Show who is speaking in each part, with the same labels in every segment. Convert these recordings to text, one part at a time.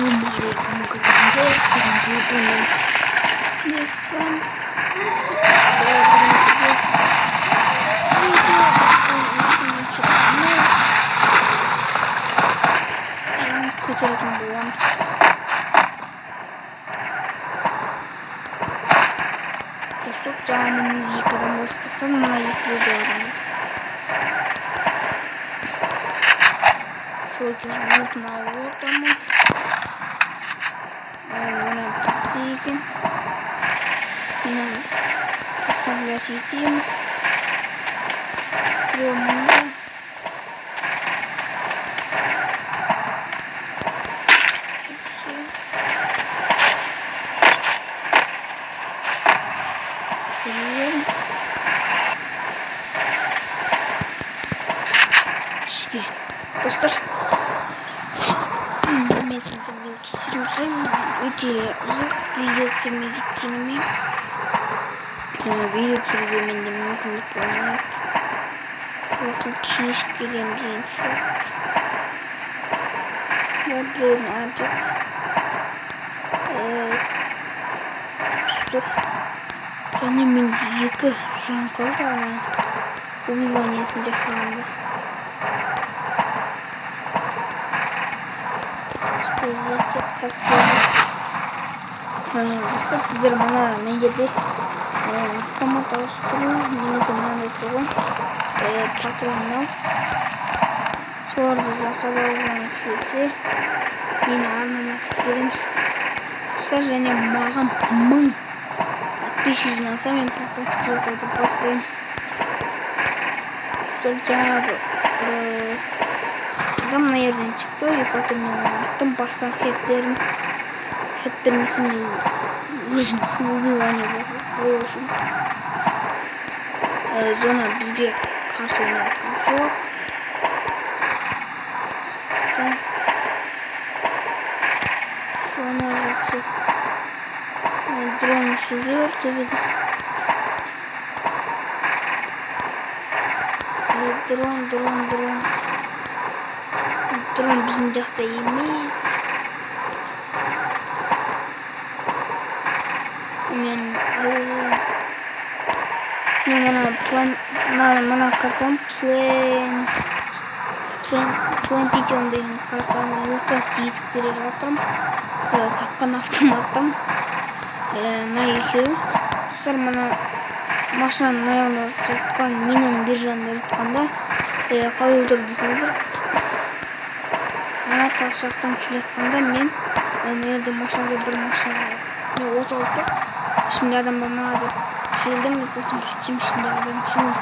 Speaker 1: Ассалаумағалейкум, бүгін телефон видео ешкімнен кетпейміз, көтеретін боламыз. Достар, жаңа мен екі адам қосып тастадым, мына екі жерде адам еді. Сол екеуінің лутын алып отырмын. Оны бізде екен. Мынаны поставлять етеміз. Біреу мында. Всё. Біреу. Ішке. Достар, мен сіздерден кешірім сұраймын. Өте ұзақ видео түсірмей кеткеніме. Видео түсіруге менде мүмкіндік болмады. Сабақтан кеш келемін деген сияқты. Да, біреудің аты жоқ. Достар, және менде екі жан қалды ана убиваниесін жасағанда. Используйте костюм. Достар, сіздер мына мына жерде автомат ауыстыру немесе мынандай тұр ғой, патроннау, соларды жасап алғыңыз келсе, мені арнама тіркелеміз. Достар, және маған 1000 подписчик жиналса, мен прокачка жасауды бастаймын. Достар, жаңағы адам мына жерден шықты, и потом мен оны аттым, бастан хед бердім. Хед бермесем, мен өзім убивание болу үшін. Зона бізге қарсы ойнап жатқан жоқ. Да. Зона жақсы. Дрон ұшып жүр төбеде. Дрон, дрон, дрон. Дрон біздің жақта емес. Мен мына план мына картаны Плантитион деген картаны лутать етіп келе жатырмын. Тапқан автоматтан. Мына екеуі. Достар, мына машинаның аяғында жатқан, минаның бер жағында жатқанда қалай өлтірді десеңіздер, ана тас жақтан келе жатқанда мен ана жерде машинада бір машина мен от алып тұр, ішінде адам бар ма деп келдім, и потом сөйтсем, ішінде адам жоқ.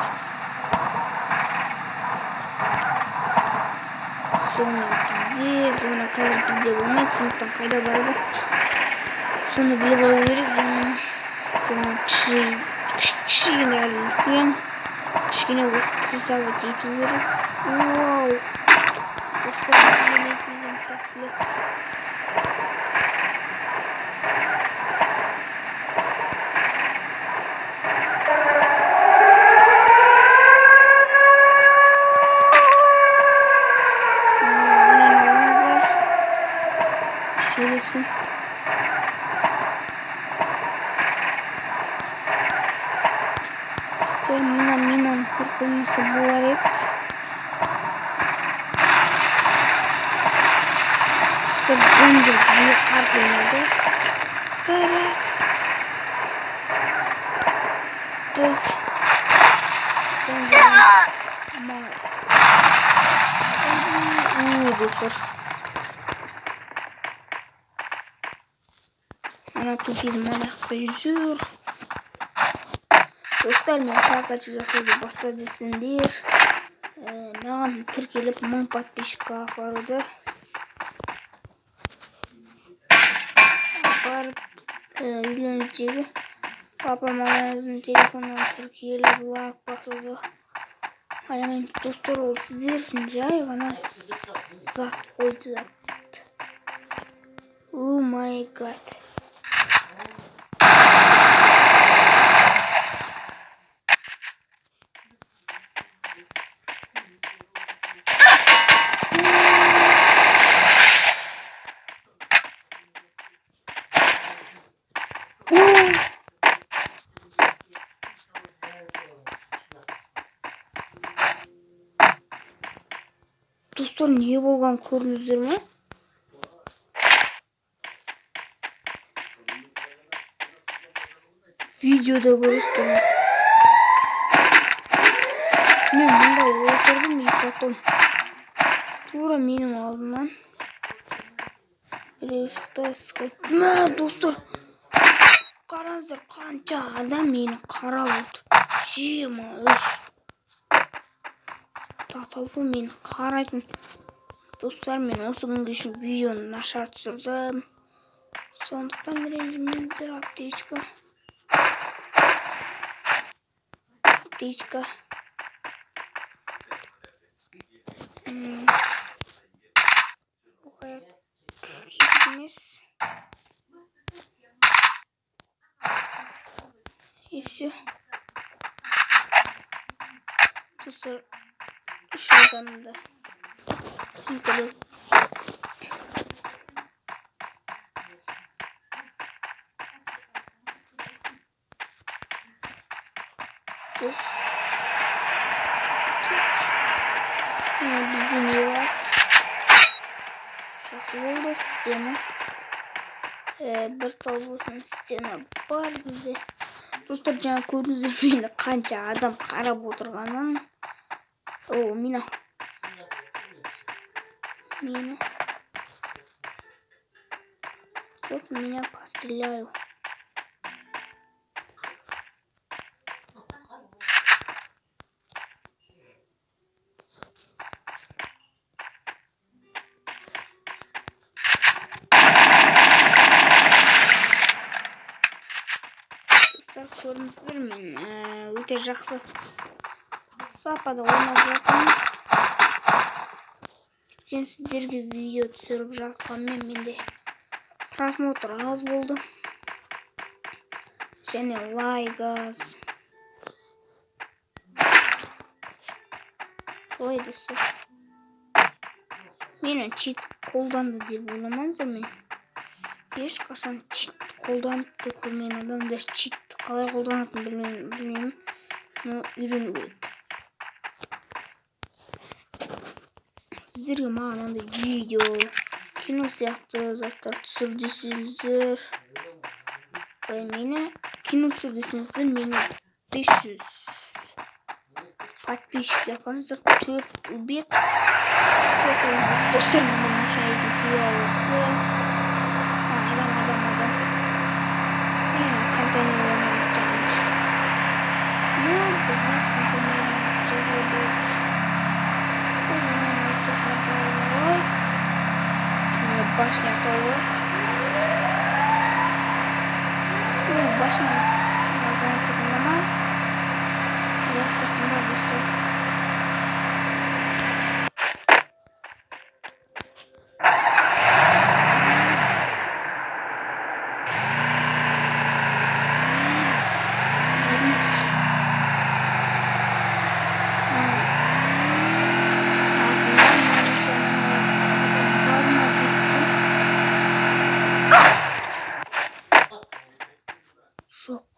Speaker 1: Зона бізде, зона қазір бізде болмайды, сондықтан қайда барады, соны біліп алу керек. Зона кішкене әлі үлкен, кішкене прессовать ету керек. Вау, достар, бізге не деген сәттілік! Ананы алыңыздар, сөйлесін. Достар, мына минаны көріп қоймаса болар еді. Достар, Дженджер бізге қарсы ойнады, бірақ біз Дженджерден аман. Достар, ана тупизм ана жақта жүр. Достар, мен прокачка жасауды баста десеңдер, маған тіркеліп, 1000 подписчикқа апаруды апарып, үйлеріңіздегі папа мамаңыздың телефонынан тіркеліп, лайк басуды аямаймын. Достар, ол сіздер үшін жай ғана зат қой, зат. Oh my God. О! Достар, не болған көрдіңіздер ме? Видеода көресіздер ме? Мен мында отырдым, и потом тура менің алдымнан біреу шықты. Мә, достар, қараңыздар, қанша адам мені қарап отыр. 23 татауы мені қарайтын. Достар, мен осы күнге шейін видеоны нашар түсірдім, сондықтан ренжімеңіздер. Аптечка, аптечка. Бұл хаят керек емес. И все. Достар, үш адамды өлтіру. Достар, бізде не бар? Жақсы болды, стена. Бір тал болсын, стена бар бізде. Достар, жаңа көрдіңіздер мені қанша адам қарап отырғанын. О, мина. Мина. Тут меня постреляю. Достар, көрдіңіздер, мен өте жақсы сапада ойнап жатырмын. Өйткені сіздерге видео түсіріп жатқанмен менде просмотр аз болды және лайк аз. Солай, достар, мені чит қолданды деп ойламаңыздар. Мен ешқашан чит қолданып та көрмеген адам, даже читті қалай қолданатынын білмеймін, но үйрену керек. Сіздерге маған андай видео, кино сияқты заттар түсір десеңіздер, мені кино түсір десеңіздер, мені 500 подписчик yapарыңыздар. 4 убит. 4 убит. Достар, менде машина туралы. Адам, адам, адам. Контейнерлердің арт жағында. Ну, бізге контейнердің арт жағы деп. Біз оның арт жағына барып алайық. Башня тауып алайық. Башня зона сыртында ма? Иә, сыртында, достар. Жүреміз. Артында машинаның аяқтағы бар ма деп тұр. Жоқ.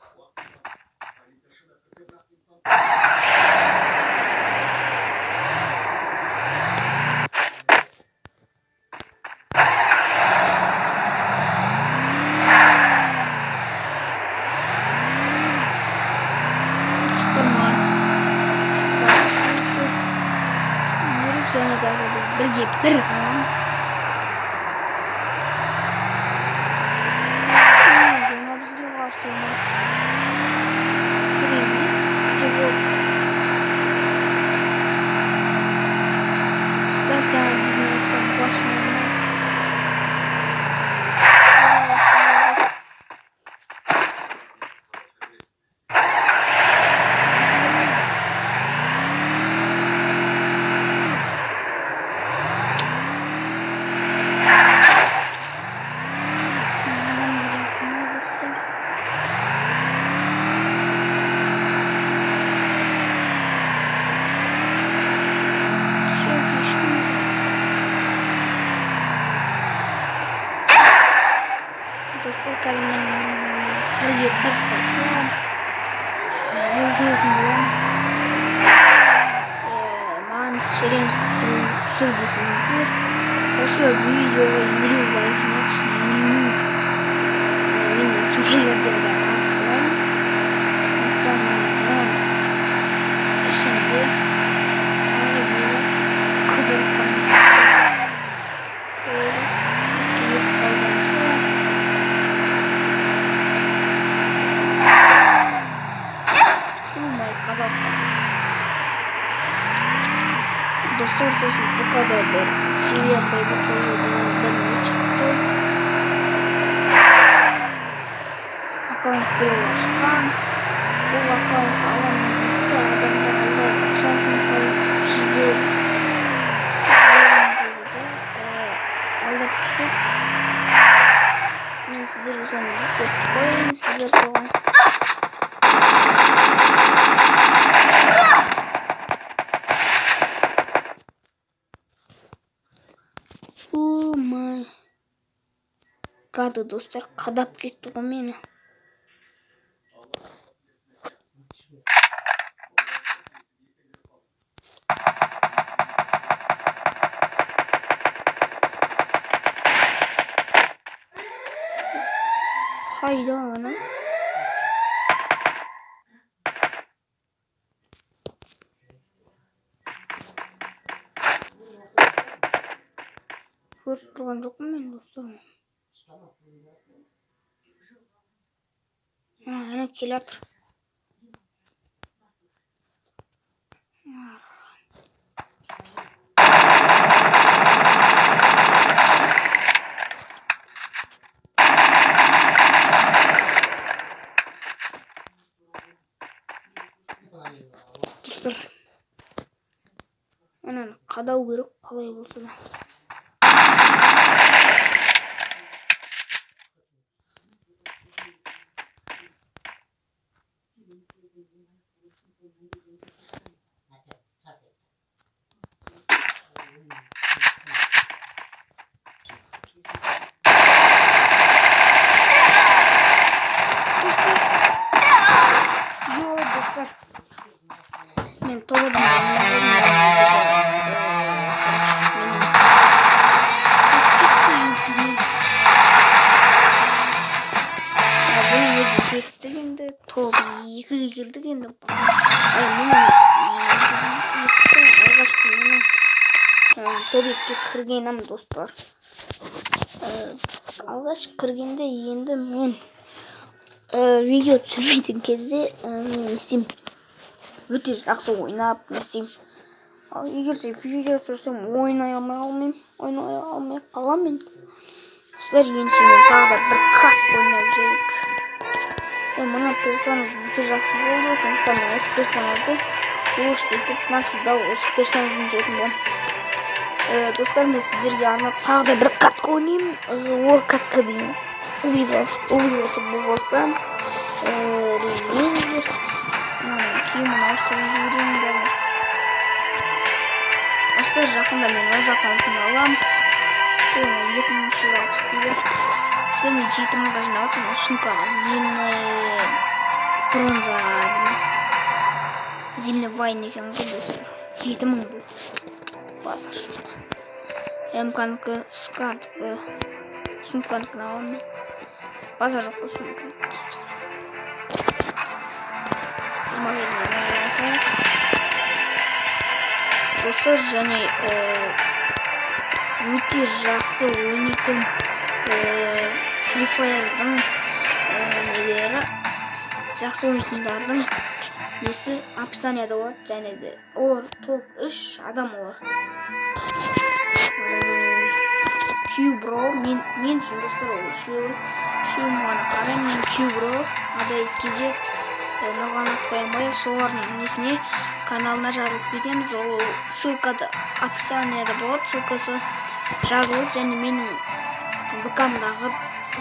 Speaker 1: Достар, маған керек және қазір біз бірге бір қаламыз. Зона бізге қарсы ойнайды. Кір емес, кривок. Достар, жаңа біздің айтқан башнямыз. Адам келе жатыр ма, достар? Жоқ, ешкім жоқ. Достар, қазір мен Бірге бір қосып жүретін боламын. Маған челлендж түсір десеңіздер, осы видеоға 50 лайк жинайықшы. 50. Мен ютуберлерден де аз сұраймын. Сондықтан мен мына ішінде ары бері қыдырып қана жүрсем болды. Екіге қалғанша. Oh my God, қалдық. Достар, сосын ВК-да бір Сирия Бэйби деген бір не шықты. Аккаунт біреу ашқан. Бұл аккаунт аламын дейді, адамды алдап, ақшасын салып жіберемін дейді да, алдап кетеді. Мен сіздерге соны ескертіп қояйын, сіздер соған. Oh my God, достар, қадап кетті ғой мені. Қайда ана? Көріп тұрған жоқпын мен, достар. Ана келе жатыр. Достар, ананы қадау керек қалай болса да. Достар, жоқ, достар. Мен 9 мың. Мені кетті мен. Бұның өзі жетістік енді. Топ екіге кірдік енді. Менің алғашқы менің топ екіге кіргенім, достар. Алғаш кіргенде енді мен видео түсірмейтін кезде мен не істеймін? Өте жақсы ойнап, не істеймін. Ал егер де видео түсірсем, ойнай алмай қалмаймын, ойнай алмай қаламын мен. Достар, ендеше мен тағы да бір катка ойнап жіберейік. Мына персонаж өте жақсы болды, сондықтан мен осы персонажды улучшить етіп, навсегда осы персонажбен жүретін боламын. Достар, мен сіздерге арнап тағы да бір катка ойнаймын. Ол катка деген убиваться болса, ренжімеңіздер. Мынаның киімін ауыстырып жіберейін қазір. Достар, жақында мен өз аккаунтымды аламын. Оны 2360 дейді. Достар, мен 7000-ға жинап жатырмын сумкаға. Зимний бронза, зимний вайн екен ғой, достар. 7000 бұл. Базар жоқ. МК-нікі, скардікі, сумканікін аламын мен. Базар жоқ қой сумканікі, достар. Магазинге алсайық. Достар, және өте жақсы ойнайтын Free Fire'дың нелері, жақсы ойнайтындардың несі описанияда болады, және де олар топ 3 адам олар. Q-Bro, мен үшін, достар, ол үшеуін ғана қараймын. Мен Q-Bro, Адайс KZ, Нұрғанат Қоянбаев, солардың несіне, каналына жазылып кетеміз. Ол ссылкада описанияда болады, ссылкасы жазылып, және менің ВК-мдағы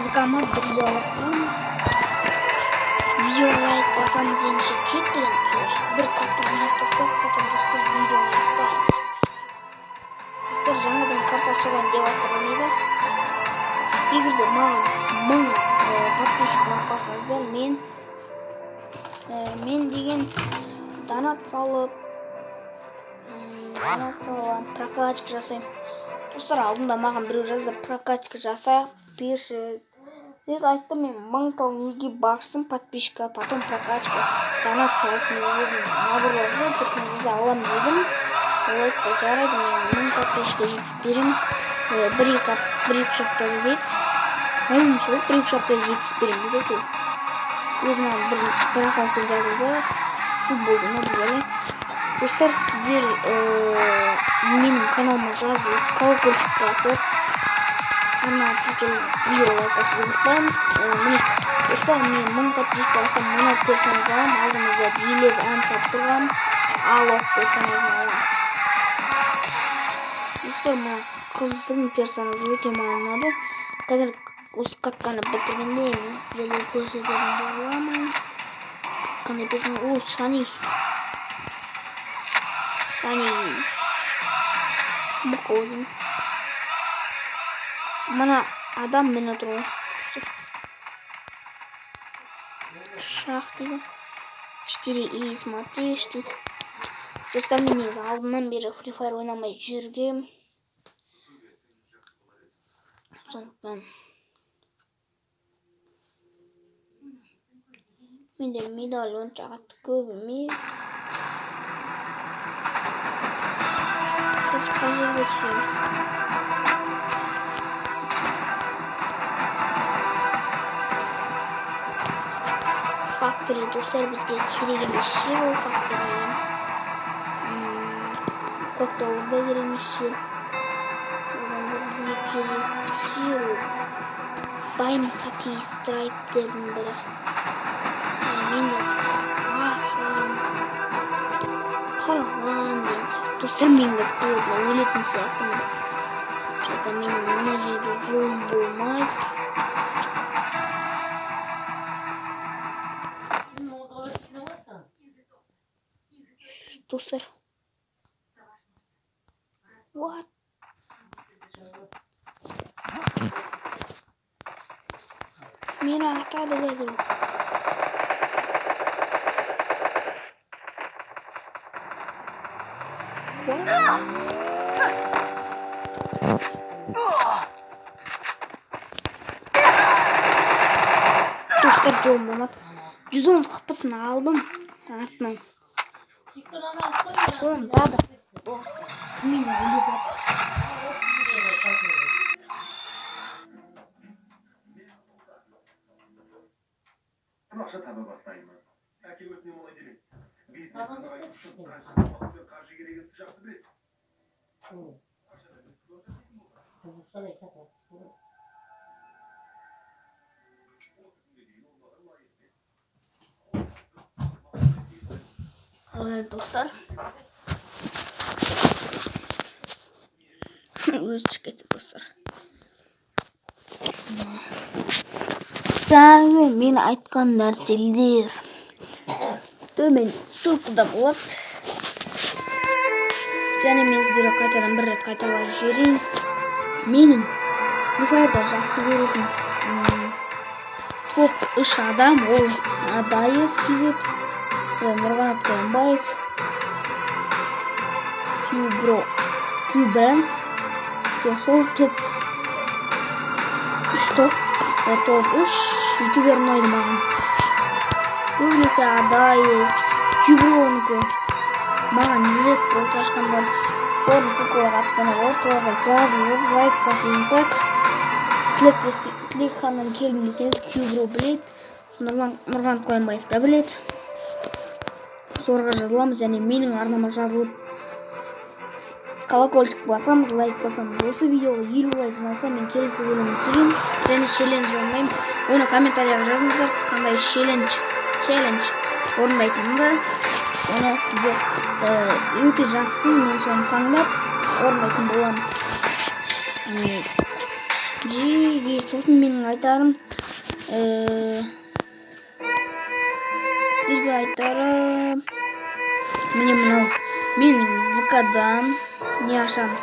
Speaker 1: ВК-ма друзья қыламыз. Видео лайк басамыз. Ендеше кеттік енді, бір катка ойнап тастайық, потом, достар, видеоны аяқтаймыз. Достар, жаңадан карта шығайын деп жатыр еді. Егер де маған 1000 Подписчик апарсаңыздар, мен деген донат салып, прокачка жасаймын. Достар, алдында маған біреу жазды, прокачка жасайық, берші. Мен айттым, мен 1000 тал неге барсын подписчика, потом прокачка, донат салып, мен өзім наборларды персонажды аламын дедім. Ол айтты, жарайды, мен 1000 подписчика жеткізіп беремін. Бір екі үш апта дейді. Мен сол бір екі үш апта жеткізіп беремін дейді әйтеуір. Өзі маған бір аккаунтпен жазылды. Футболды ұнады бәле. Достар, сіздер менің каналыма жазылып, колокольчик басып, ана тіркеліп, видео лайк басуды ұмытпаймыз. Міне, достар, мен 1000 подписчик алсам, мына персонаж аламын. Алдымызда билеп ән салып тұрған Алок персонажын аламыз. Достар, мына қыздың персонажы өте маған ұнады. Қазір осы катканы бітіргенде мен сіздерге көрсететін боламын. Қандай персонаж? О, Шани. Шани. Бұқа өзім. Мына адам мен отыр ғой. Шах дейді. 4 и смотришь дейді. Достар, мен негізі алдынан бері Free Fire ойнамай жүргем. Сондықтан менде медаль онша қатты көп емес. Біз қай жерге түсеміз? Фактори, достар, бізге керек емес жер ол фактори. Көктауылда керек емес жер. Одан да бізге керек жер ол Баймсаки страйптердің бірі. Мен де атсам, қаралам деген сияқты. Достар, мен қазір плотно өлетін сияқтымын. Что-то менің мына жерде жолым болмайды. Достар. What? Мені атады қазір. What? Достар, жолым болмады. 110 хпсын алдым артынан. Сонда да достар, мен өліп
Speaker 2: Ақша таба бастаймыз. Әке өтінем олай демес. Бизнесті нығайту үшін қанша уақыт пен қаржы керегін сіз жақсы білесіз.
Speaker 1: Достар. Өзі шығып кетті, достар. Жаңағы мен айтқан нәрселер төмен ссылкада болады. Және мен сіздерге қайтадан бір рет қайталап жіберейін. Менің Free Fire'да жақсы көретін топ 3 адам ол Адайыз KZ, Нұрғанат Қоянбаев, Q-Bro, Q-Brand. Сол топ 3 топ, топ 3 ютубер ұнайды маған. Көбінесе Адайыз, Q-Bro'нікі маған жүрек болып ашқандар. Солардың ссылкалары описание болады. Соларға жазылып, лайк басуды ұмытпайық. Тілек ханнан келдім десеңіз, Q-Bro біледі, Нұрғанат Қоянбаев та біледі. Соларға жазыламыз және менің арнама жазылып, колокольчик басамыз, лайк басамыз. Осы видеоға 50 лайк жиналса, мен келесі бөлімін түсіремін және челлендж орындаймын. Оны комментарияға жазыңыздар, қандай челлендж орындайтынымды. Соны сіздер өте жақсы, мен соны таңдап орындайтын боламын. Жиги, сосын менің айтарым, сіздерге айтарым, міне мынау, мен ВК-дан не ашамын?